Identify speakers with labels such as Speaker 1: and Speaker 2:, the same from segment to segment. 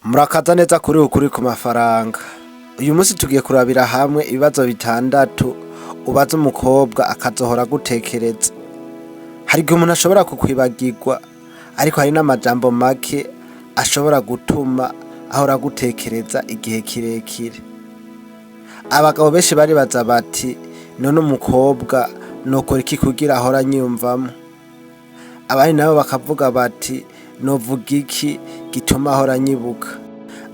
Speaker 1: Murakaza neza kuri Ukuri ku Mafaranga. Uyu munsi tugiye kurabira hamwe ibibazo bitandatu ubaza umukobwa akazohora agutekereza. Hari igihe umuntu ashobora kukwibagirwa, ariko hari n'amajambo make ashobora gutuma ahora agutekereza igihe kirekire. Abagabo benshi baribaza bati: "None umukobwa nokora iki kugira ahore anyiyumvamwo?" Abandi nabo bakavuga bati: "Novuga iki gituma ahora anyibuka?"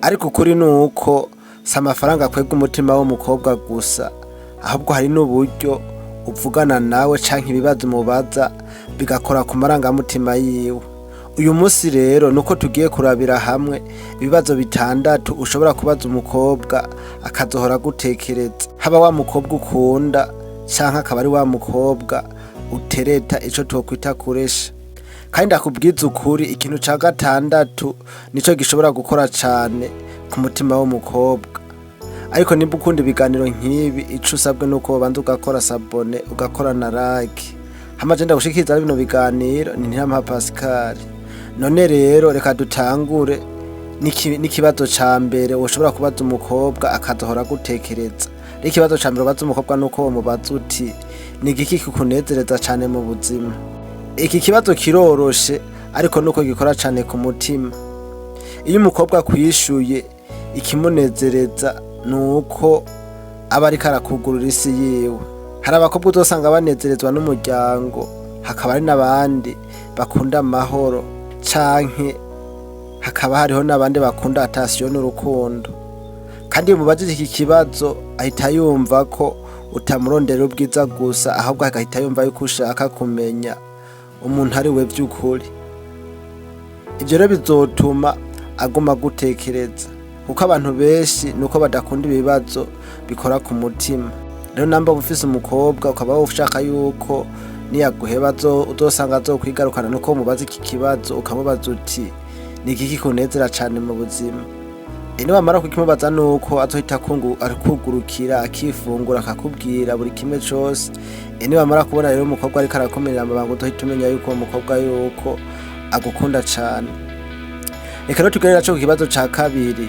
Speaker 1: Ariko ukuri nuko si amafaranga akwega umutima w'umukobwa gusa, ahubwo hari n'uburyo uvugana nawe canke ibibazo umubaza bigakora ku marangamutima yiwe. Uyu munsi rero nuko tugiye kurabira hamwe ibibazo bitandatu ushobora kubaza umukobwa akazohora agutekereza, haba wa mukobwa ukunda canke akaba ari wa mukobwa utereta, ico twokwita kuresha. Kandi ndakubwiza ukuri, ikintu ca gatandatu nico gishobora gukora cane ku mutima w'umukobwa. Ariko nimba ukunda ibiganiro nk'ibi, ico usabwe nuko wobanza ugakora s'abonner, ugakora na like. Hama je ndagushikiriza bino biganiro ni Ntirampa Pascal. None rero reka dutangure n'ikibazo ca mbere woshobora kubaza umukobwa akazohora agutekereza. Rero ikibazo ca mbere ubaza umukobwa nuko womubaza uti: "Ni igiki kikunezereza cane mu buzima?" Iki kibazo kiroroshe, ariko nuko gikora cane ku mutima. Iyo umukobwa akwishuye ikimunezereza, nuko aba ariko arakugurura isi yiwe. Hari abakobwa uzosanga banezerezwa n'umuryango, hakaba hari n'abandi bakunda amahoro, canke hakaba hariho n'abandi bakunda attention n'urukundo. Kandi iyo umubajije iki kibazo, ahita yumva ko utamurondera ubwiza gusa, ahubwo agahita yumva yuko ushaka kumenya umuntu ari we vy'ukuri. Ivyo rero bizotuma aguma agutekereza, kuko abantu benshi nuko badakunda ibibazo bikora ku mutima. Rero namba ufise umukobwa ukaba ushaka yuko niyaguheba uzosanga azokwigarukana, nuko umubaza iki kibazo, ukamubaza uti: "Ni igiki kunezera cane mu buzima?" Niwamara kukimubaza, nuko azohita akugurukira, akifungura, akakubwira buri kimwe cose. Niwamara kubona rero umukobwa ariko arakumenera amabanga, uzohita umenya yuko uwo mukobwa yuko agukunda cane. Reka rero tugere naco ku kibazo ca kabiri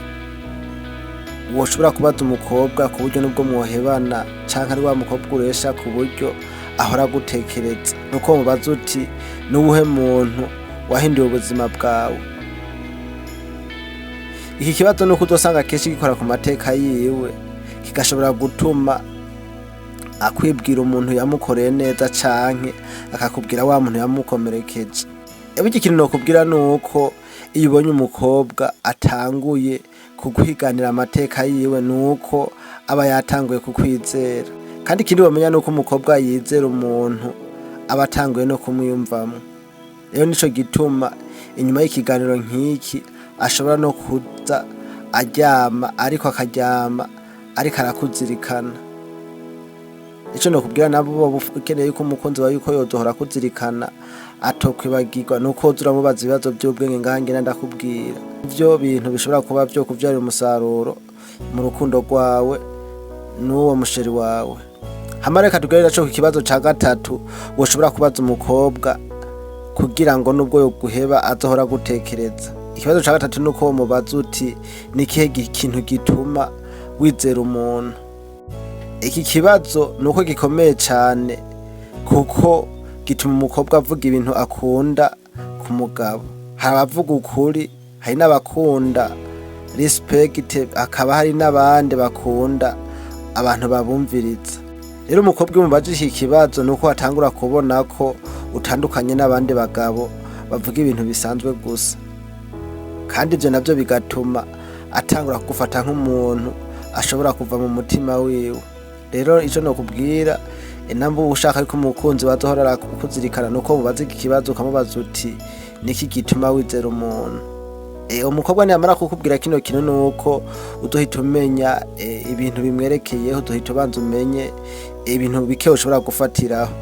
Speaker 1: woshobora kubaza umukobwa ku buryo nubwo mwohebana canke ari wa mukobwa uresha, ku buryo ahora agutekereza, nuko mubaza uti: "Nuwuhe muntu wahinduye ubuzima bwawe?" Iki kibazo nuko uzosanga kenshi gikora ku mateka yiwe, kigashobora gutuma akwibwira umuntu yamukoreye neza canke akakubwira wa muntu yamukomerekeje. Burya ikintu nokubwira nuko iyo ubonye umukobwa atanguye kukwiganira amateka yiwe, nuko aba yatanguye kukwizera. Kandi ikindi womenya nuko umukobwa yizera umuntu aba atanguye no kumwiyumvamwo. Rero nico gituma inyuma y'ikiganiro nk'iki ashobora no kuza aryama, ariko akaryama ariko arakuzirikana. Ico nokubwira, nabo woba ukeneye yuko umukunzi wawe yuko yozohora akuzirikana, atokwibagirwa, nuko woza uramubaza ibibazo vy'ubwenge ngaha ngenda ndakubwira. Ivyo bintu bishobora kuba vyo kuvyarira umusaruro mu rukundo rwawe n'uwo muchéri wawe. Hama reka tugere naco ku kibazo ca gatatu woshobora kubaza umukobwa kugira ngo nubwo yoguheba azohora agutekereza. Ikibazo ca gatatu nuko womubaza uti: "Ni ikihe kintu gituma wizera umuntu?" Iki kibazo nuko gikomeye cane, kuko gituma umukobwa avuga ibintu akunda ku mugabo. Hari abavuga ukuri, hari n'abakunda respect, hakaba hari n'abandi bakunda abantu babumviriza. Rero umukobwa iyo umubajije iki kibazo, nuko atangura kubona ko utandukanye n'abandi bagabo bavuga ibintu bisanzwe gusa. Kandi ivyo navyo bigatuma atangura kugufata nk'umuntu ashobora kuva mu mutima wiwe. Rero ico nokubwira, namba ushaka yuko umukunzi wazohora arakuzirikana, nuko mubaza iki kibazo, ukamubaza uti: "Niki gituma wizera umuntu?" Umukobwa niyamara kukubwira kino kintu, nuko uzohita umenya ibintu bimwerekeyeho, uzohita ubanza umenye ibintu bike ushobora gufatiraho.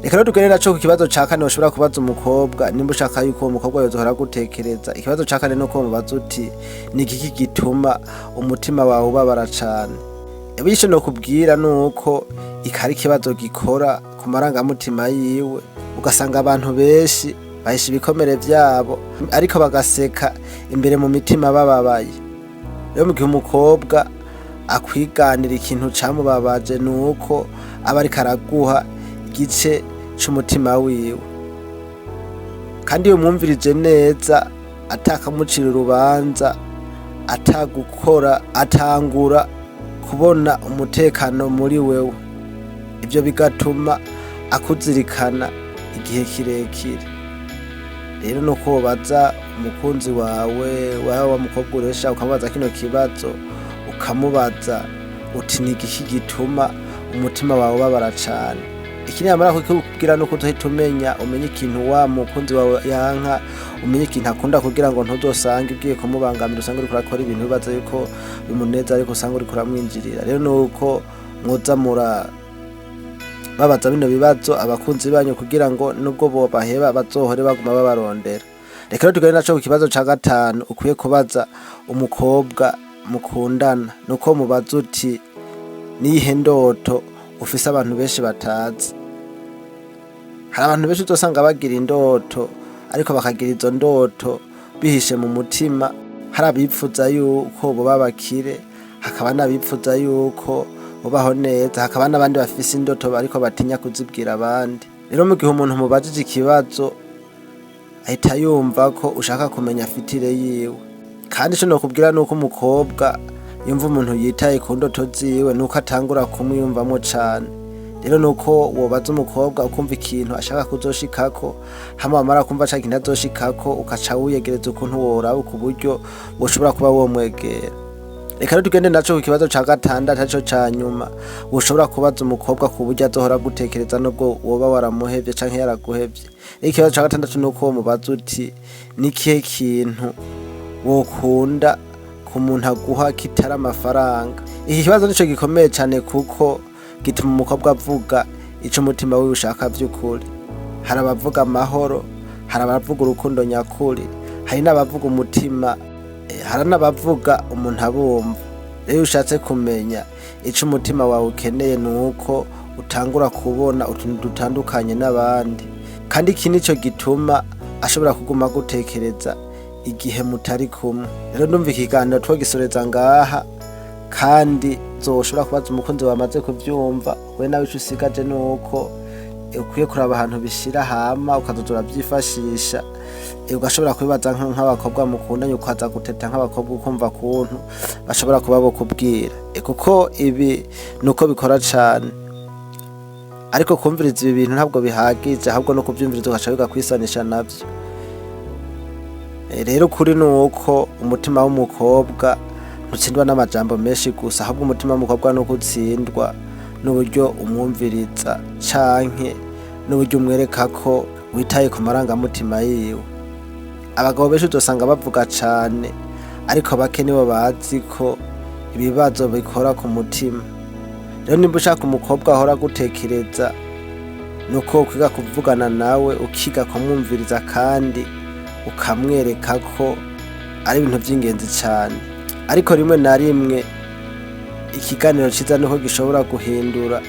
Speaker 1: Reka rero tugere naco ku kibazo ca kane ushobora kubaza umukobwa nimba ushaka yuko uwo mukobwa yozohora agutekereza. Ikibazo ca kane nuko mubaza uti: "Ni igiki gituma umutima wawe ubabara cane?" Ico nokubwira nuko iki ari ikibazo gikora ku marangamutima yiwe, ugasanga abantu benshi Bahisha ibikomere vyabo, ariko bagaseka imbere mu mitima bababaye. Rero mu gihe umukobwa akwiganira ikintu camubabaje, nuko aba ariko araguha igice c'umutima wiwe. Kandi iyo umwumvirije neza, atakamucira urubanza, atagukora, atangura kubona umutekano muri wewe. Ivyo bigatuma akuzirikana igihe kirekire. Rero nuko wobaza umukunzi wawe, wa mukobwa uresha, ukamubaza kino kibazo, ukamubaza uti: "Ni igiki gituma umutima wawe ubabara cane?" Iki niyamara kukubwira, nuko uzohita umenya, umenye ikintu wa mukunzi wawe yanka, umenye ikintu akunda, kugira ngo ntuzosange ugiye kumubangamira, usange uriko urakora ibintu wibaza yuko bimuneza, ariko usanga uriko uramwinjirira. Rero nuko mwoza mura babaza bino bibazo abakunzi banyu, kugira ngo nubwo bobaheba bazohore baguma babarondera. Reka rero tugende naco ku kibazo ca gatanu ukwiye kubaza umukobwa mukundana. Nuko mubaza uti: "Niyihe ndoto ufise abantu benshi batazi?" Hari abantu benshi uzosanga bagira indoto, ariko bakagira izo ndoto bihishe mu mutima. Hari abipfuza yuko boba abakire, hakaba n'abipfuza yuko bubaho neza, hakaba n'abandi bafise indoto ariko batinya kuzibwira abandi. Rero mu gihe umuntu mubajije ikibazo, ahita yumva ko ushaka kumenya future yiwe. Kandi ico nokubwira nuko umukobwa yumva umuntu yitaye ku ndoto ziwe, nuko atangura kumwiyumvamwo cane. Rero nuko wobaza umukobwa, ukumva ikintu ashaka kuzoshikako, hama wamara kumva ca kintu azoshikako, ukaca wiyegereza ukuntu woraba ku buryo woshobora kuba womwegera. Reka rero tugende naco ku kibazo ca gatandatu, arico ca nyuma woshobora kubaza umukobwa ku buryo azohora agutekereza nubwo woba waramuhevye canke yaraguhevye. Rero ikibazo ca gatandatu nuko womubaza uti: "Ni ikihe kintu wokunda ku muntu aguha kitari amafaranga?" Iki kibazo nico gikomeye cane, kuko gituma umukobwa avuga ico umutima wiwe ushaka vy'ukuri. Hari abavuga amahoro, hari abavuga urukundo nyakuri, hari n'abavuga umutima, hari n'abavuga umuntu abumva. Rero iyo ushatse kumenya ico umutima wawe ukeneye, nuko utangura kubona utuntu dutandukanye n'abandi. Kandi iki nico gituma ashobora kuguma agutekereza igihe mutari kumwe. Rero ndumva ikiganiro twogisoreza ngaha, kandi uzoshobora kubaza umukunzi wawe amaze kuvyumva. We nawe ico usigaje nuko ukwiye kuraba ahantu bishira, hama ukazoza uravyifashisha, ugashobora kubibaza nk'abakobwa mukundanye, ukaza guteta nk'abakobwa, ukumva kuntu bashobora kuba bokubwira. Kuko ibi nuko bikora cane. Ariko kumviriza ibi bintu ntabwo bihagije, ahubwo no kuvyumviriza ugaca wiga kwisanisha navyo. Rero ukuri nuko umutima w'umukobwa ntutsindwa n'amajambo menshi gusa, ahubwo umutima w'umukobwa nuko utsindwa n'uburyo umwumviriza canke n'uburyo umwereka ko witaye ku marangamutima yiwe. Abagabo benshi uzosanga bavuga cane, ariko bake nibo bazi ko ibibazo bikora ku mutima. Rero nimba ushaka umukobwa ahora agutekereza, nuko kwiga kuvugana nawe, ukiga kumwumviriza, kandi ukamwereka ko ari ibintu vy'ingenzi cane. Ariko rimwe na rimwe ikiganiro ciza nuko gishobora guhindura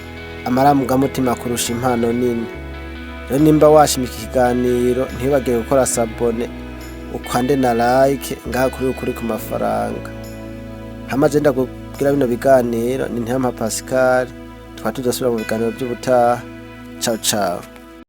Speaker 1: amarangamutima kurusha impano nini. Rero nimba washima iki kiganiro, ntiwibagire gukora s'abonner, ukande na like ngaha kuri Ukuri ku Mafaranga. Hama je ndakubwira, bino biganiro ni Ntirampa Pascal, tukaba tuzosubira mu biganiro vy'ubutaha. Ciao ciao.